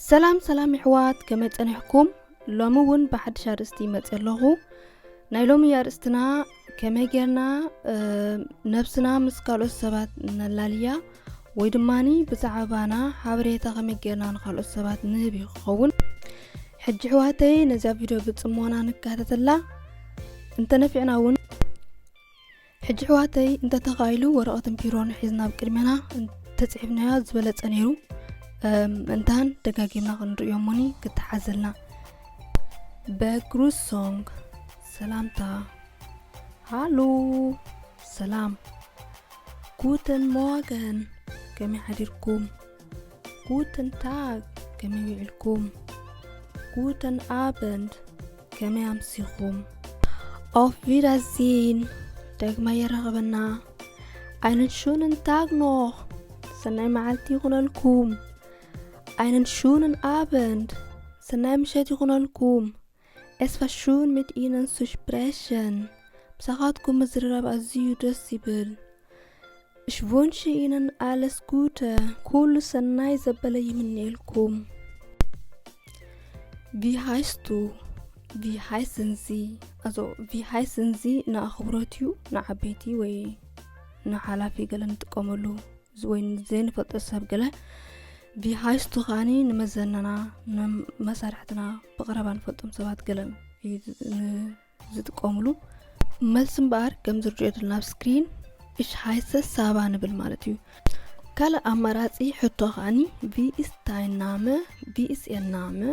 ሰላም ሰላም የሕዋት፣ ከመይ ጸኒሕኩም? ሎሚ እውን ብሓድሽ ኣርእስቲ መጽእ ኣለኹ። ናይ ሎሚ ኣርእስትና ከመይ ጌርና፣ እ፣ ነብስና ምስ ካልኦት ሰባት ነላልያ ወይ ድማኒ ብዛዕባና ሓበሬታ ከመይ ጌርና ንኻልኦት ሰባት ንህብ እዩ ክኸውን። ሕጂ ኣሕዋተይ ነዛ ቪድዮ ብጽሞና ንከታተላ። እንተነፊዕና እውን ሕጂ ኣሕዋተይ እንተተኻኢሉ ወረቐትን ቢሮን ሒዝና ኣብ ቅድሜና እንተጽሒፍናዮ ዝበለጸ ነይሩ። እም፣ እንታን ደጋጊምና ክንርእዮ እሞኒ ክተሓዘልና። በግሩሶንግ፣ ሰላምታ። ሃሎ፣ ሰላም። ጉተን ሞርገን፣ ከመይ ሓዲርኩም? ጉተን ታግ፣ ከመይ ውዒልኩም? ጉተን ኣበንድ፣ ከመይ ኣምሲኹም? ኦፍ ቪዳዚን፣ ደግማ የራኸበና። ኣይነን ሹንን ታግ ኖኽ፣ ሰናይ መዓልቲ ይኹነልኩም። ኣይነን ሹንን ኣበንድ፣ ሰናይ ምሸት ይኹነልኩም። Es war schön, mit Ihnen zu sprechen. ምሳኻትኩም ምዝርራብ ኣዝዩ ደስ ይብል። Ich wünsche Ihnen alles Gute. ኩሉ ሰናይ ዘበለ ይምነየልኩም። Wie heißt du? Wie heißen Sie? Also, wie heißen Sie ንኣኽብሮት እዩ፣ ንዓበይቲ ወይ ንሓላፊ ገለ ንጥቀመሉ፣ ዝ-፣ ወይ ዘይንፈልጦ ሰብ ገለ። Wie heißt du ከዓኒ ንመዘናና፣ ንመሳርሕትና፣ ብቐረባ ንፈልጦም ሰባት ገለ እዩ ዝ-፣ ን-፣ ዝጥቀምሉ። መልሲ እምበኣር ከም ዝርድኦ ዘለና ኣብ ስክሪን፣ Ich heiße ሳባ ንብል ማለት እዩ። ካልእ ኣማራጺ ሕቶ ከዓኒ፣ Wie ist dein Name? Wie ist Ihr Name?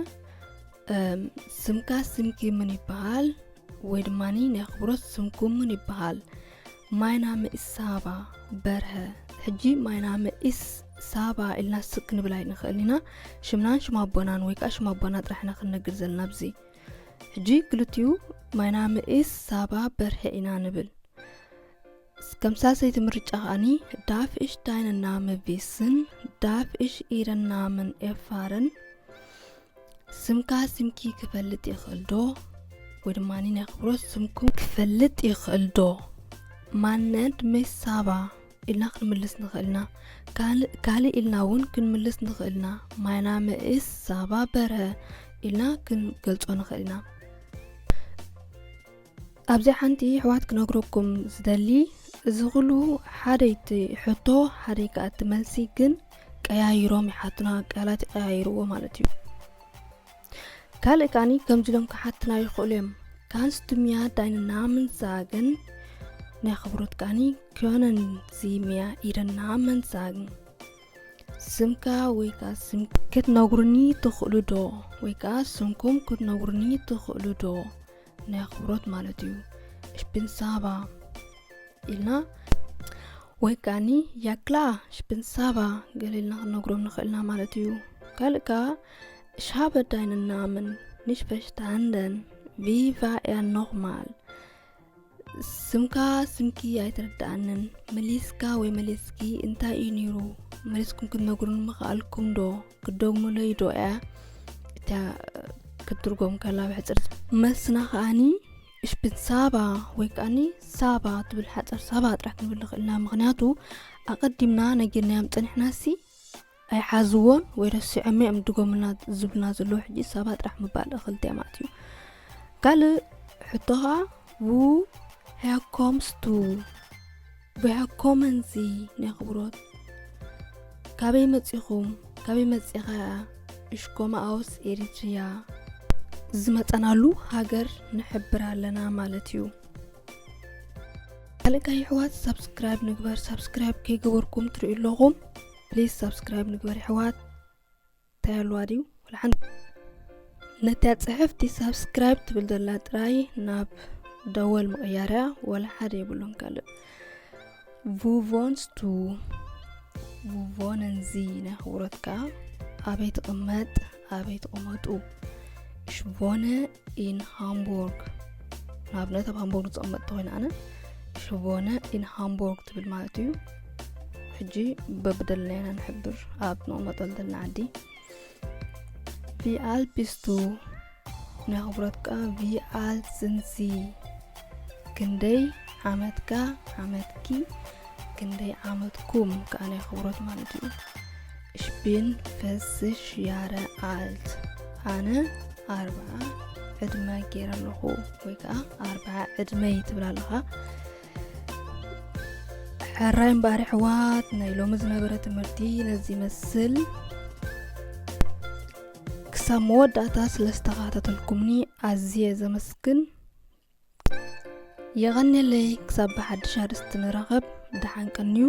እም፣ ስምካ፣ ስምኪ ምን ይበሃል? ወይ ድማኒ ናይ ኣኽብሮት ስምኩም ምን ይበሃል? Mein Name ist ሳባ በርሀ። ሕጂ Mein Name ist ሳባ ኢልና ስቅ ክንብል ኣይንኽእልን ኢና። ሽምናን ሽም ኣቦናን ወይ ከዓ ሽም ኣቦና ጥራሕ ኢና ክንነግር ዘለና ኣብዚ። ሕጂ ክልቲኡ Mein Name ist ሳባ በርሀ ኢና ንብል። ከም ሳልሰይቲ ምርጫ ከዓኒ Darf ich deinen Namen wissen? Darf ich Ihren Namen erfahren? ስምካ፣ ስምኪ ክፈልጥ ይኽእል ዶ? ወይ ድማ ናይ ኣኽብሮት ስምኩም ክፈልጥ ይኽእል ዶ? Man nennt mich ሳባ ኢልና ክንምልስ ንኽእል ኢና። ካልእ፣ ካልእ ኢልና እውን ክንምልስ ንኽእል ኢና። Mein Name ist ሳባ በርሀ ኢልና ክንገልጾ ንኽእል ኢና። ኣብዚ ሓንቲ ኣሕዋት ክነግረኩም ዝደሊ፣ እዚ ኩሉ ሓደ እቲ ሕቶ፣ ሓደ ከኣ እቲ መልሲ ግን ቀያይሮም ይሓቱና፣ ቃላት ይቀያይርዎ ማለት እዩ። ካልእ ከኣኒ ከምዚ ኢሎም ክሓቱና ይኽእሉ እዮም። Kannst du mir deinen Namen sagen? ናይ ኣኽብሮት ከኣኒ፣ Können Sie mir Ihren Namen sagen? ስምካ ወይ ከኣ ስም ክትነግሩኒ ትኽእሉ ዶ? ወይ ከኣ ስምኩም ክትነግሩኒ ትኽእሉ ዶ? ናይ ኣኽብሮት ማለት እዩ። Ich bin ሳባ ኢልና ወይ ከኣኒ Ja klar, ich bin ሳባ ገለ ኢልና ክንነግሮም ንኽእልና ማለት እዩ። ካልእ ከኣ Ich habe deinen Namen nicht verstanden. Wie war er nochmal? ስምካ፣ ስምኪ ኣይተረድኣንን። መሊስካ ወይ መሊስኪ እንታይ እዩ ነይሩ? መሊስኩም ክትነግሩኒ ምኽኣልኩም ዶ? ክትደግሙለይ ዶ እያ? እታ ክትትርጎም ከላ ብሕጽር። መልስና ከኣኒ Ich bin ሳባ ወይ ከኣኒ ሳባ ትብል ሓጸር ሳባ ጥራሕ ክንብል ንኽእል ኢና። ምኽንያቱ ኣቐዲምና ነጊርናዮም ጸኒሕናሲ ኣይሓዝዎን ወይ ረሲዖም እዮም ድጎምልና ዝብሉና ዘለዉ። ሕጂ ሳባ ጥራሕ ምባል እኽልቲ እያ ማለት እዩ። ካልእ ሕቶ ኸኣ Woher kommst du? Woher kommen Sie? ናይ ኣኽብሮት ካበይ መጺኹም? ካበይ መጺኻ? Ich komme aus Eritrea። ዝመጸናሉ ሃገር ንሕብር ኣለና ማለት እዩ። ካልእ ከኣ የሕዋት ሳብስክራይብ ንግበር። ሳብስክራይብ ከይገበርኩም ትርእዩ ኣለኹም። ፕሊዝ ሳብስክራይብ ንግበር የሕዋት። እንታይ ኣለዋ ድዩ? ወላ ሓንቲ። ነታ ጽሕፍቲ ሳብስክራይብ ትብል ዘላ ጥራይ ናብ ደወል ምቕያርያ ወላ ሓደ የብሉን ካልእ። Wo wohnst du? Wo wohnen Sie? ናይ ኣኽብሮት ከኣ ኣበይ ትቕመጥ? ኣበይ ትቕመጡ? Ich wohne in Hamburg። ንኣብነት ኣብ ሃምቡርግ ዝቕመጥ ተኾይነ ኣነ Ich wohne in Hamburg ትብል ማለት እዩ። ሕጂ በብደለና ኢና ንሕብር ኣብ ንቕመጠሉ ዘለና ዓዲ። Wie alt bist du? ናይ ኣኽብሮት ከኣ Wie alt sind Sie? ክንደይ ዓመትካ፣ ዓመትኪ፣ ክንደይ ዓመትኩም ከኣ ናይ ኣኽብሮት ማለት እዩ። Ich bin vierzig Jahre alt. ኣነ ኣርብዓ ዕድመ ገይረ ኣለኹ፣ ወይ ከዓ ኣርብዓ ዕድመይ ትብል ኣለኻ። ሕራይ እምበኣር ኣሕዋት፣ ናይ ሎሚ ዝነበረ ትምህርቲ ነዚ ይመስል። ክሳብ መወዳእታ ስለ ዝተኸታተልኩምኒ ኣዝየ ዘመስግን። የቐንየለይ። ክሳብ ብሓድሽ ኣርእስቲ ንራኸብ፣ ደሓን ቀንዩ።